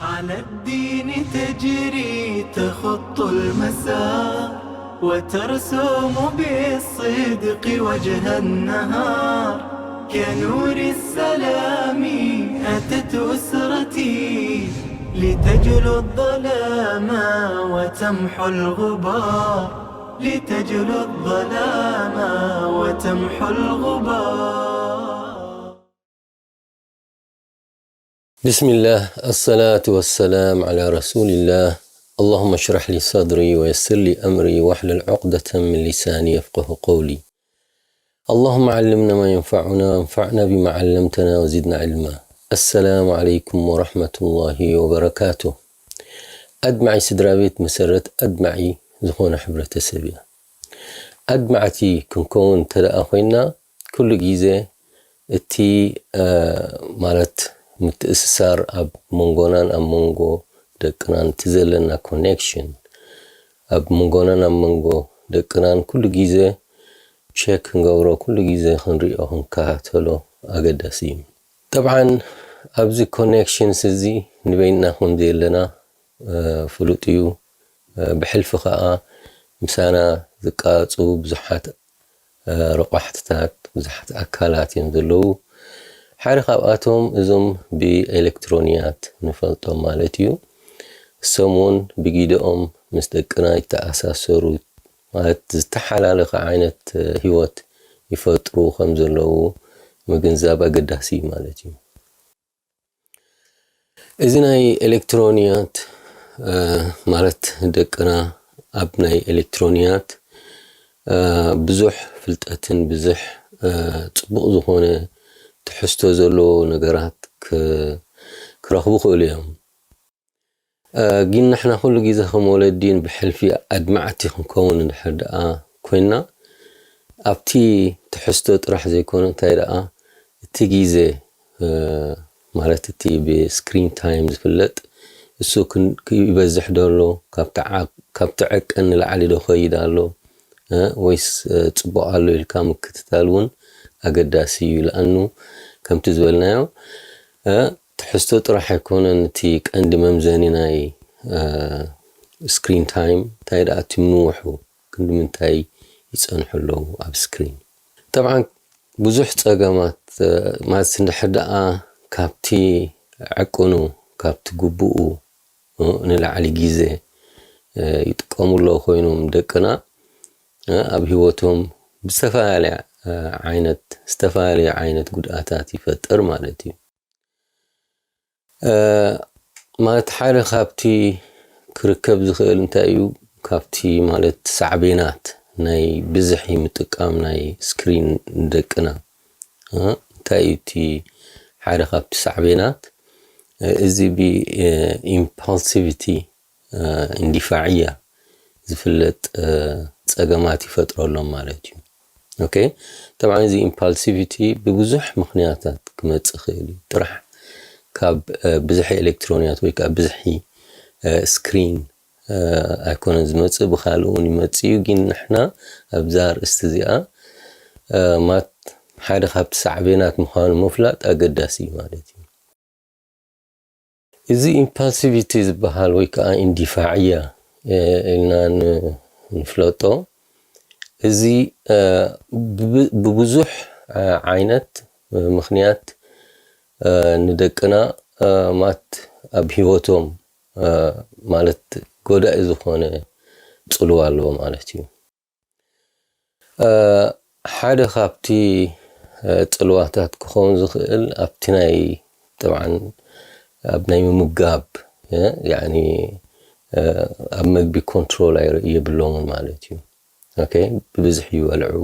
على الدين تجري تخط المسار، وترسم بالصدق وجه النهار. كنور السلام أتت أسرتي، لتجلو الظلام وتمحو الغبار، لتجلو الظلام وتمحو الغبار. بسم الله، الصلاة والسلام على رسول الله. اللهم اشرح لي صدري ويسر لي أمري واحلل عقدة من لساني يفقه قولي. اللهم علمنا ما ينفعنا وانفعنا بما علمتنا وزدنا علما. السلام عليكم ورحمة الله وبركاته. ኣድማዒ ስድራ ቤት መሰረት ኣድማዒ ዝኾነ ሕብረተሰብ እያ። ኣድማዕቲ ክንከውን እንተ ደኣ ኮይና፣ ኩሉ ግዜ እቲ፣ እ፣ ማለት ምትእስሳር ኣብ መንጎናን ኣብ መንጎ ደቅናን እቲ ዘለና ኮኔክሽን፣ ኣብ መንጎናን ኣብ መንጎ ደቅናን ኩሉ ግዜ ቸክ ክንገብሮ፣ ኩሉ ግዜ ክንሪኦ፣ ክንከታተሎ ኣገዳሲ እዩ። ጠብዓን ኣብዚ ኮኔክሽንስ እዚ ንበይንና ከም ዘለና፣ እ፣ ፍሉጥ እዩ። እ፣ ብሕልፊ ኸኣ ምሳና ዝቃጹ ብዙሓት፣ እ፣ ረቋሕትታት፣ ብዙሓት ኣካላት እዮም ዘለዉ። ሓደ ካብኣቶም እዞም ብኤሌክትሮንያት ንፈልጦም ማለት እዩ። እሶም እውን ብጊደኦም ምስ ደቅና ይተኣሳሰሩ፣ ማለት ዝተሓላለኸ ዓይነት፣ እ፣ ህይወት ይፈጥሩ ከም ዘለዉ ምግንዛብ ኣገዳሲ እዩ ማለት እዩ። እዚ ናይ ኤሌክትሮንያት፣ እ፣ ማለት ደቅና ኣብ ናይ ኤሌክትሮንያት፣ እ፣ ብዙሕ ፍልጠትን ብዙሕ፣ እ፣ ጽቡቕ ዝኾነ ትሕዝቶ ዘለዎ ነገራት ክ-፣ ክረኽቡ ክእሉ እዮም። እ፣ ግን ንሕና ኩሉ ግዜ ከም ወለዲን ብሕልፊ ኣድማዕቲ ክንከውን እንድሕር ደኣ ኮይና፣ ኣብቲ ትሕዝቶ ጥራሕ ዘይኮነ፣ እንታይ ደኣ እቲ ግዜ፣ እ፣ ማለት እቲ ብስክሪን ታይም ዝፍለጥ፣ እሱ ክን-፣ ይበዝሕ ዶ ኣሎ፣ ካብቲ ዓ-፣ ካብቲ ዕቅን ንላዕሊ ዶ ኸይድ ኣሎ፣ እ፣ ወይስ፣ እ፣ ጽቡቕ ኣሎ ኢልካ ምክትታል እውን ኣገዳሲ እዩ። ለኣኑ ከምቲ ዝበልናዮ፣ እ፣ ትሕዝቶ ጥራሕ ኣይኮነን እቲ ቀንዲ መምዘኒ ናይ፣ እ፣ ስክሪን ታይም፣ እንታይ ደኣ እቲ ምንውሑ፣ ክንዲ ምንታይ ይጸንሑ ኣለዉ ኣብ ስክሪን። ጠብዓን ብዙሕ ጸገማት፣ እ፣ ማለት እንድሕር ደኣ ካብቲ ዕቅኑ፣ ካብቲ ግቡኡ፣ እ፣ ንላዕሊ ግዜ፣ እ፣ ይጥቀሙ ኣለዉ ኮይኖም ደቅና፣ እ፣ ኣብ ህይወቶም ብዝተፈላለየ፣ እ፣ ዓይነት፣ ዝተፈላለየ ዓይነት ጉድኣታት ይፈጥር ማለት እዩ። እ፣ ማለት ሓደ ካብቲ ክርከብ ዝኽእል እንታይ እዩ? ካብቲ ማለት ሳዕቤናት ናይ ብዝሒ ምጥቃም ናይ ስክሪን ንደቅና፣ እ፣ እንታይ እዩ እቲ ሓደ ካብቲ ሳዕቤናት? እ፣ እዚ ብ፣ እ፣ ኢምፓልሲቪቲ፣ እ፣ ኢንዲፋዕያ ዝፍለጥ፣ እ፣ ጸገማት ይፈጥረሎም ማለት እዩ። ኦኬ፣ ጠብዓን እዚ ኢምፓልሲቪቲ ብብዙሕ ምኽንያታት ክመጽእ ይኽእል እዩ። ጥራሕ ካብ፣ እ፣ ብዝሒ ኤሌክትሮንያት ወይ ከዓ ብዝሒ፣ እ፣ ስክሪን፣ እ፣ ኣይኮነን ዝመጽእ፣ ብኻልእ እውን ይመጽእ እዩ። ግን ንሕና ኣብዛ ኣርእስቲ እዚኣ፣ እ፣ ማት ሓደ ካብቲ ሳዕቤናት ምዃኑ ምፍላጥ ኣገዳሲ እዩ ማለት እዩ። እዚ ኢምፓልሲቪቲ ዝበሃል ወይ ከዓ ኢንዲፋዕያ፣ እ፣ ኢልና ን-፣ ንፍለጦ፣ እዚ፣ እ፣ ብብ-፣ ብብዙሕ፣ እ፣ ዓይነት፣ እ፣ ምኽንያት፣ እ፣ ንደቅና፣ እ፣ ማት ኣብ ህይወቶም፣ እ፣ ማለት ጎዳኢ ዝኾነ ጽልዋ ኣለዎ ማለት እዩ። እ፣ ሓደ ካብቲ፣ እ፣ ጽልዋታት ክኸውን ዝኽእል ኣብቲ ናይ፣ ጠብዓን ኣብ ናይ ምምጋብ፣ እ፣ ያዕኒ፣ እ፣ ኣብ መግቢ ኮንትሮል ኣይ-፣ የብሎምን ማለት እዩ። ኦኬ፣ ብብዝሒ ይበልዑ፣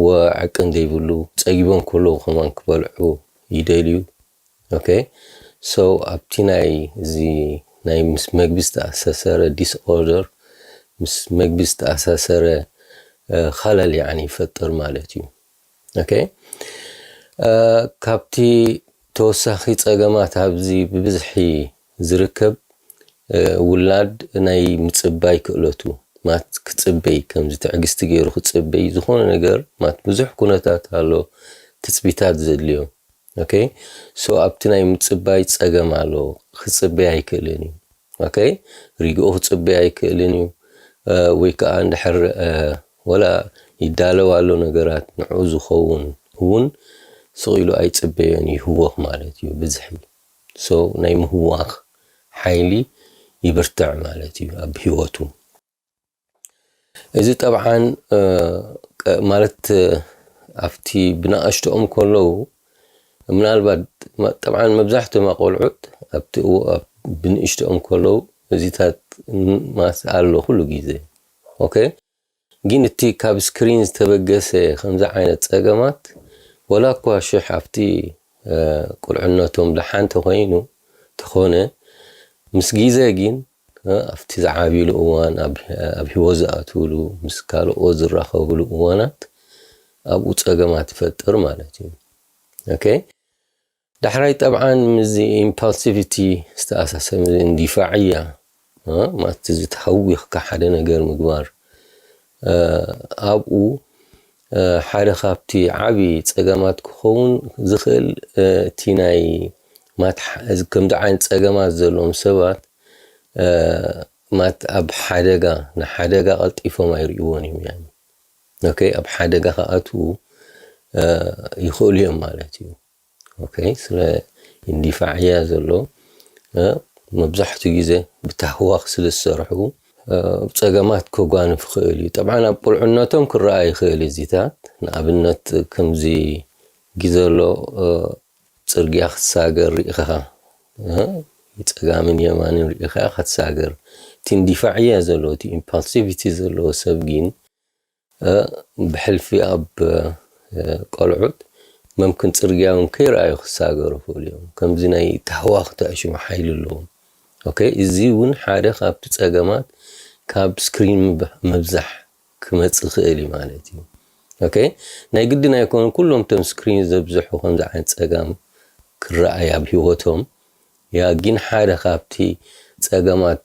ወዕቅን ዘይብሉ፣ ጸጊቦም ከለዉ ከማን ክበልዑ ይደልዩ። ኦኬ፣ ሶ ኣብቲ ናይ እዚ ናይ ምስ መግቢ ዝተኣሳሰረ ዲስኦርደር፣ ምስ መግቢ ዝተኣሳሰረ፣ እ፣ ኸለል ያዕኒ ይፈጥር ማለት እዩ። ኦኬ፣ እ፣ ካብቲ ተወሳኺ ጸገማት ኣብዚ ብብዝሒ ዝርከብ፣ እ፣ ውላድ ናይ ምጽባይ ክእለቱ፣ ማት ክጽበይ፣ ከምዚ ትዕግስቲ ገይሩ ክጽበይ፣ ዝኾነ ነገር ማት ብዙሕ ኩነታት ኣሎ፣ ትጽቢታት ዘድልዮ። okay? So ኣብቲ ናይ ምጽባይ ጸገም ኣሎ። ክጽበይ ኣይክእልን እዩ። Okay? ሪግኦ ክጽበይ ኣይክእልን እዩ። ወይ ከዓ እንድሕር ወላ ይዳለው ኣሎ ነገራት ንዑ ዝኸውን እውን ስቕ ኢሉ ኣይጽበዮን፣ ይህወኽ ማለት እዩ። ብዝሒ so ናይ ምህዋኽ ሓይሊ ይብርትዕ ማለት እዩ ኣብ ህይወቱ። እዚ ጠብዓን ማለት ኣብቲ ብናእሽቶኦም ከለዉ ምናልባት ጠብዓን መብዛሕትኦም ኣቆልዑት ኣብቲ ብንእሽቶኦም ከለዉ እዚታት ማስ ኣሎ ኩሉ ግዜ። Okay? ግን እቲ ካብ ስክሪን ዝተበገሰ ከምዚ ዓይነት ጸገማት ወላ እኳ ሽሕ ኣብቲ ቁልዕነቶም ደሓን ተኮይኑ ተኾነ ምስ ግዜ ግን ኣብቲ ዝዓብሉ እዋን ኣብ ህይወት ዝኣትውሉ ምስ ካልኦ ዝራኸብሉ እዋናት ኣብኡ ጸገማት ይፈጥር ማለት እዩ። Okay? ዳሕራይ ጠብዓን ምስዚ ኢምፓልሲቪቲ ዝተኣሳሰብ እንዲፋዕያ ማለት ዝተሃዊኽካ ሓደ ነገር ምግባር ኣብኡ ሓደ ካብቲ ዓብዪ ጸገማት ክኸውን ዝኽእል እቲ ናይ ከምዚ ዓይነት ጸገማት ዘለዎም ሰባት ማት ኣብ ሓደጋ ንሓደጋ ቀልጢፎም ኣይርእይዎን እዮም። Okay? ኣብ ሓደጋ ክኣትዉ ይኽእሉ እዮም ማለት እዩ። Okay? ስለ ኢንዲፋዕያ ዘሎ መብዛሕትኡ ግዜ ብታህዋኽ ስለ ዝሰርሑ ጸገማት ከጓንፍ ይኽእል እዩ። ጠብዓን ኣብ ቁልዕነቶም ክረኣ ይኽእል እዚታት። ንኣብነት ከምዚ ግዜ ኣሎ ጽርግያ ክትሳገር ርኢኻ ጸጋምን የማንን ርኢኻ ክትሳገር፣ እቲ ኢንዲፋዕያ ዘለዎ እቲ ኢምፓልሲቪቲ ዘለዎ ሰብ ግን ብሕልፊ ኣብ ቆልዑት መምክን ጽርግያ እውን ከይረኣዩ ክሳገሩ ይኽእሉ እዮም። ከምዚ ናይ ታህዋኽ ተዕሽሙ ሓይሊ ኣለዎም። Okay? እዚ እውን ሓደ ካብቲ ጸገማት ካብ ስክሪን ምብዛሕ ክመጽእ ይኽእል እዩ ማለት እዩ። Okay? ናይ ግድን ኣይኮኑን ኩሎም እቶም ስክሪን ዘብዝሑ ከምዚ ዓይነት ጸገም ክረኣይ ኣብ ህይወቶም። ያ ግን ሓደ ካብቲ ጸገማት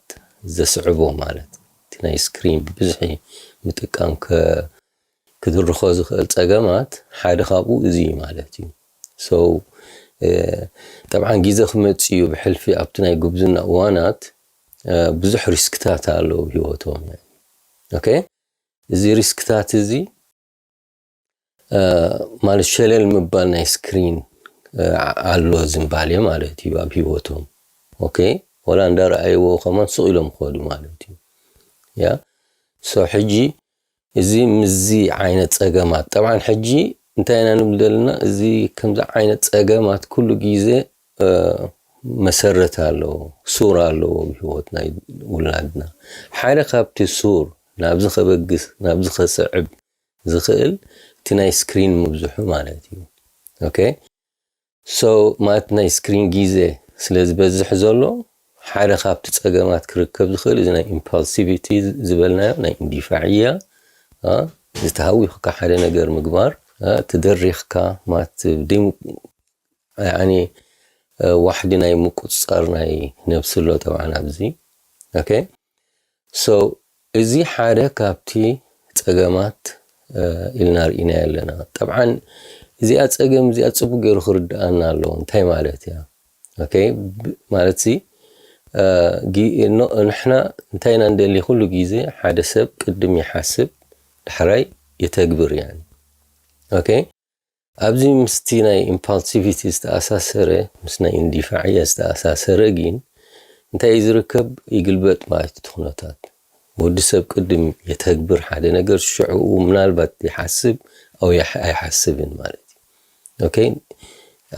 ዘስዕቦ ማለት እቲ ናይ ስክሪን ብብዝሒ ምጥቃም ክድርኾ ዝኽእል ጸገማት ሓደ ካብኡ እዚ እዩ ማለት እዩ። So ጠብዓን ግዜ ክመጽእ እዩ ብሕልፊ ኣብቲ ናይ ጉብዝና እዋናት ብዙሕ ሪስክታት ኣለዉ ህይወቶም። Okay? እዚ ሪስክታት እዚ ማለት ሸለል ምባል ናይ ስክሪን ኣሎ ዝምባሌ ማለት እዩ ኣብ ህይወቶም። Okay? ወላ እንዳረኣይዎ ከማን ስቕ ኢሎም ክኸዱ ማለት እዩ። ያ so ሕጂ እዚ ምስዚ ዓይነት ጸገማት ጠብዓን ሕጂ እንታይ ኢና ንብል ዘለና? እዚ ከምዚ ዓይነት ጸገማት ኩሉ ግዜ መሰረት ኣለዎ፣ ሱር ኣለዎ ኣብ ህይወት ናይ ውላድና። ሓደ ካብቲ ሱር ናብዚ ከበግስ ናብዚ ከስዕብ ዝኽእል እቲ ናይ ስክሪን ምብዝሑ ማለት እዩ። Okay? So ማለት ናይ ስክሪን ግዜ ስለ ዝበዝሕ ዘሎ ሓደ ካብቲ ጸገማት ክርከብ ዝኽእል እዚ ናይ ኢምፓልሲቪቲ ዝበልናዮ ናይ ኢንዲፋዕያ ዝተሃዊኽካ ሓደ ነገር ምግባር ትደሪኽካ ማለት ዋሕዲ ናይ ምቁፅፃር ናይ ነብሲ ኣሎ ጠብዓን ኣብዚ። Okay? So እዚ ሓደ ካብቲ ጸገማት ኢልና ርኢና ኣለና። ጠብዓን እዚኣ ጸገም እዚኣ ጽቡቅ ገይሩ ክርድኣና ኣለዎ። እንታይ ማለት እያ? Okay? ማለት ሲ ንሕና እንታይ ኢና እንደሊ ኩሉ ግዜ ሓደ ሰብ ቅድም ይሓስብ ዳሕራይ የተግብር። ያ Okay? ኣብዚ ምስቲ ናይ ኢምፓልሲቪቲ ዝተኣሳሰረ ምስ ናይ ኢንዲፋዕያ ዝተኣሳሰረ ግን እንታይ እዩ ዝርከብ? ይግልበጥ ማለት እቲ ኩነታት። ወዲ ሰብ ቅድም የተግብር ሓደ ነገር ሽዕኡ ምናልባት ይሓስብ ኣው ኣይሓስብን ማለት እዩ። Okay?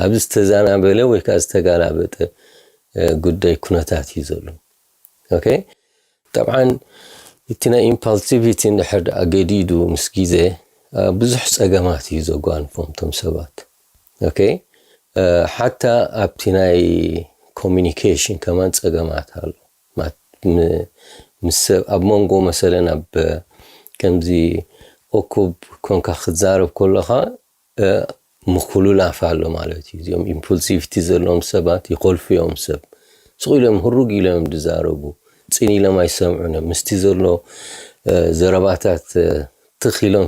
ኣብዚ ዝተዛናበለ ወይ ከዓ ዝተጋላበጠ ጉዳይ ኩነታት እዩ ዘሎ። Okay? ጠብዓን እቲ ናይ ኢምፓልሲቪቲ እንድሕር ደኣ ገዲዱ ምስ ግዜ ብዙሕ ጸገማት እዩ ዘጓንፎም ቶም ሰባት። Okay? ሓታ ኣብቲ ናይ ኮሚኒኬሽን ከማን ጸገማት ኣሎ። ምስ ሰብ ኣብ መንጎ መሰለን ኣብ ከምዚ እኩብ ኮንካ ክትዛረብ ከለኻ ምኩልላፍ ኣሎ ማለት እዩ። እዚኦም ኢምፑልሲቪቲ ዘለዎም ሰባት ይኾልፉ እዮም ሰብ። ስቕ ኢሎም ህሩግ ኢሎም እዮም ዝዛረቡ። ጽን ኢሎም ኣይሰምዑን እዮም። ምስቲ ዘሎ ዘረባታት ትኽ ኢሎም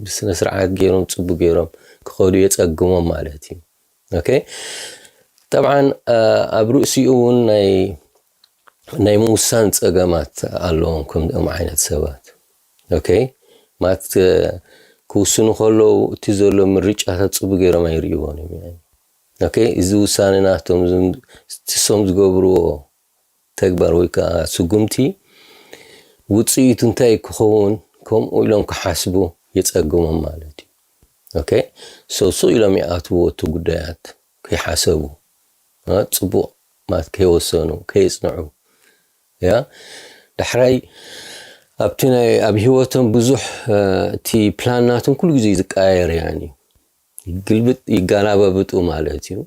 ብስነ ስርዓት ገይሮም ጽቡቅ ገይሮም ክኸዱ የጸግሞም ማለት እዩ። ኦኬ። ጠብዓን ኣብ ርእሲኡ እውን ናይ ናይ ምውሳን ጸገማት ኣለዎም ከምዚኦም ዓይነት ሰባት። ኦኬ። ማለት ክውስኑ ከለዉ እቲ ዘሎ ምርጫታት ጽቡቅ ገይሮም ኣይርእይዎን እዮም። ኦኬ። እዚ ውሳነ ናቶም ትሶም ዝገብርዎ ተግባር ወይ ከዓ ስጉምቲ ውፅኢቱ እንታይ ክኸውን ከምኡ ኢሎም ክሓስቡ የፀግሞም ማለት እዩ። ኦኬ። ሶ ሱቕ ኢሎም ይኣትዎ እቲ ጉዳያት ከይሓሰቡ፣ ጽቡቕ ማለት ከይወሰኑ ከየፅንዑ። ያ ዳሕራይ ኣብቲ ናይ ኣብ ህይወቶም ብዙሕ እቲ ፕላን ናቶም ኩሉ ግዜ ዝቀያየር ያኒ ግልብጥ ይጋላባብጡ ማለት እዩ።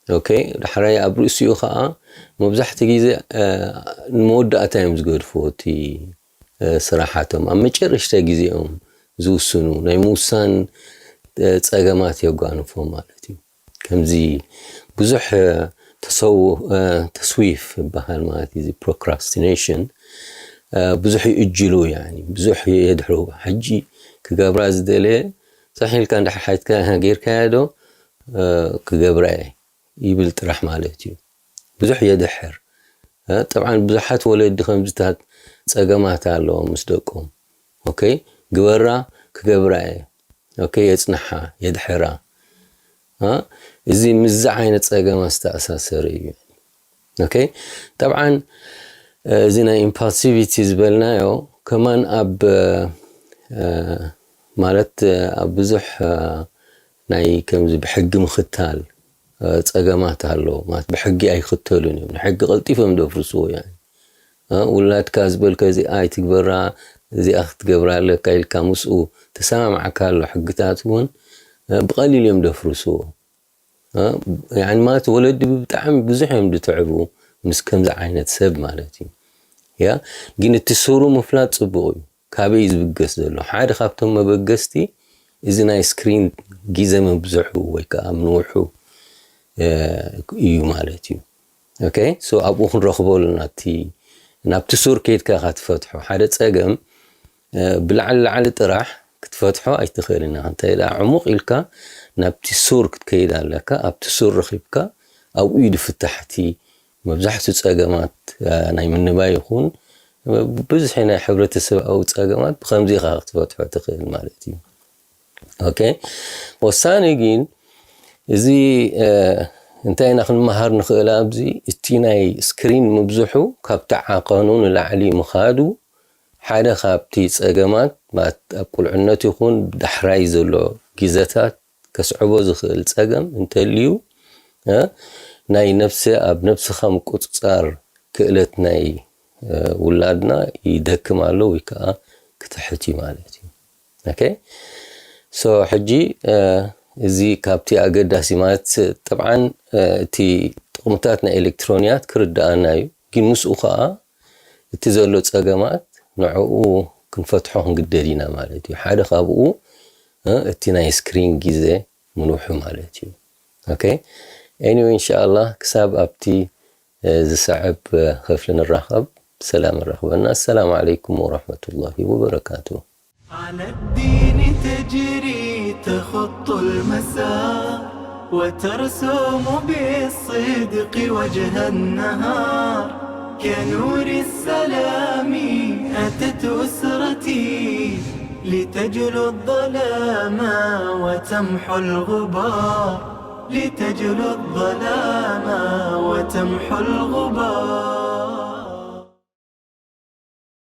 ኦኬ። ዳሕራይ ኣብ ርእሲኡ ከዓ መብዛሕቲ ግዜ ንመወዳእታ እዮም ዝገድፍዎ እቲ ስራሓቶም ኣብ መጨረሽታ ግዜኦም ዝውስኑ ናይ ምውሳን ጸገማት የጓንፎም ማለት እዩ። ከምዚ ብዙሕ ተስዊፍ ይበሃል ማለት እዩ። ፕሮክራስቲኔሽን ብዙሕ ይእጅሉ፣ ብዙሕ የድሕሩ። ሕጂ ክገብራ ዝደለየ ሳሕ ኢልካ እንድሕር ሓትካ ጌርካዮ ዶ ክገብራ እየ ይብል ጥራሕ ማለት እዩ። ብዙሕ የድሕር። ጠብዓን ብዙሓት ወለዲ ከምዚታት ጸገማት ኣለዎም ምስ ደቆም። ኦኬ፣ ግበራ ክገብራ እየ። ኦኬ፣ የጽንሓ፣ የድሕራ። እዚ ምስዚ ዓይነት ጸገማት ዝተኣሳሰረ እዩ። ኦኬ፣ ጠብዓን እዚ ናይ ኢምፓልሲቪቲ ዝበልናዮ ከማን ኣብ ማለት ኣብ ብዙሕ ናይ ከምዚ ብሕጊ ምኽታል ጸገማት ኣሎ ማለት ብሕጊ ኣይኽተሉን እዮም። ንሕጊ ቀልጢፎም ደፍርስዎ እዮም። ውላድካ ዝበልከ እዚኣ ኣይትግበራ፣ እዚኣ ክትገብራ ኣለካ ኢልካ ምስኡ ተሰማማዕካ ኣሎ ሕግታት እውን ብቐሊል እዮም ደፍርስዎ። ማለት ወለዲ ብጣዕሚ ብዙሕ እዮም ዝትዕቡ ምስ ከምዚ ዓይነት ሰብ ማለት እዩ። ያ ግን እቲ ስሩ ምፍላጥ ጽቡቕ እዩ። ካበይ ዝብገስ ዘሎ ሓደ ካብቶም መበገስቲ እዚ ናይ ስክሪን ግዜ ምብዝሑ ወይ ከዓ ምንውሑ እዩ ማለት እዩ። ኦኬ፣ ሶ ኣብኡ ክንረኽቦ ኣለና። እቲ ናብቲ ሱር ከይድካ ኢኻ ትፈትሖ ሓደ ጸገም ብላዕሊ ላዕሊ ጥራሕ ክትፈትሖ ኣይትኽእልን ኢኻ። እንታይ ደኣ ዕሙቕ ኢልካ ናብቲ ሱር ክትከይድ ኣለካ። ኣብቲ ሱር ረኺብካ ኣብኡ እዩ ዝፍታሕ እቲ መብዛሕትኡ ጸገማት ናይ ምንባይ ይኹን ብዙሕ ናይ ሕብረተሰባዊ ጸገማት ብኸምዚ ኢኻ ክትፈትሖ ትኽእል ማለት እዩ። ኦኬ፣ ወሳኒ ግን እዚ እንታይ ኢና ክንመሃር ንኽእል ኣብዚ እቲ ናይ ስክሪን ምብዝሑ ካብቲ ዓቐኑ ንላዕሊ ምኻዱ ሓደ ካብቲ ጸገማት ማለት ኣብ ቁልዕነት ይኹን ዳሕራይ ዘሎ ግዘታት ከስዕቦ ዝኽእል ጸገም እንተልዩ ናይ ነብሲ ኣብ ነብስኻ ምቁጽጻር ክእለት ናይ ውላድና ይደክም ኣሎ ወይ ከዓ ክትሕት እዩ ማለት እዩ። ኦኬ፣ ሶ ሕጂ እዚ ካብቲ ኣገዳሲ ማለት ጠብዓን እቲ ጥቕምታት ናይ ኤሌክትሮንያት ክርድኣና እዩ። ግን ምስኡ ከዓ እቲ ዘሎ ጸገማት ንዕኡ ክንፈትሖ ክንግደድ ኢና ማለት እዩ። ሓደ ካብኡ እቲ ናይ ስክሪን ግዜ ምንውሑ ማለት እዩ። ኦኬ፣ ኤኒወይ ኢንሻኣላህ ክሳብ ኣብቲ ዝስዕብ ክፍሊ ንራኸብ። ብሰላም ንራኸበና። ኣሰላሙ ዓለይኩም ወረሕመቱላሂ ወበረካቱ። على الدين تجري تخط المسار وترسم بالصدق وجه النهار كنور السلام أتت أسرتي لتجلو الظلام وتمحو الغبار لتجلو الظلام وتمحو الغبار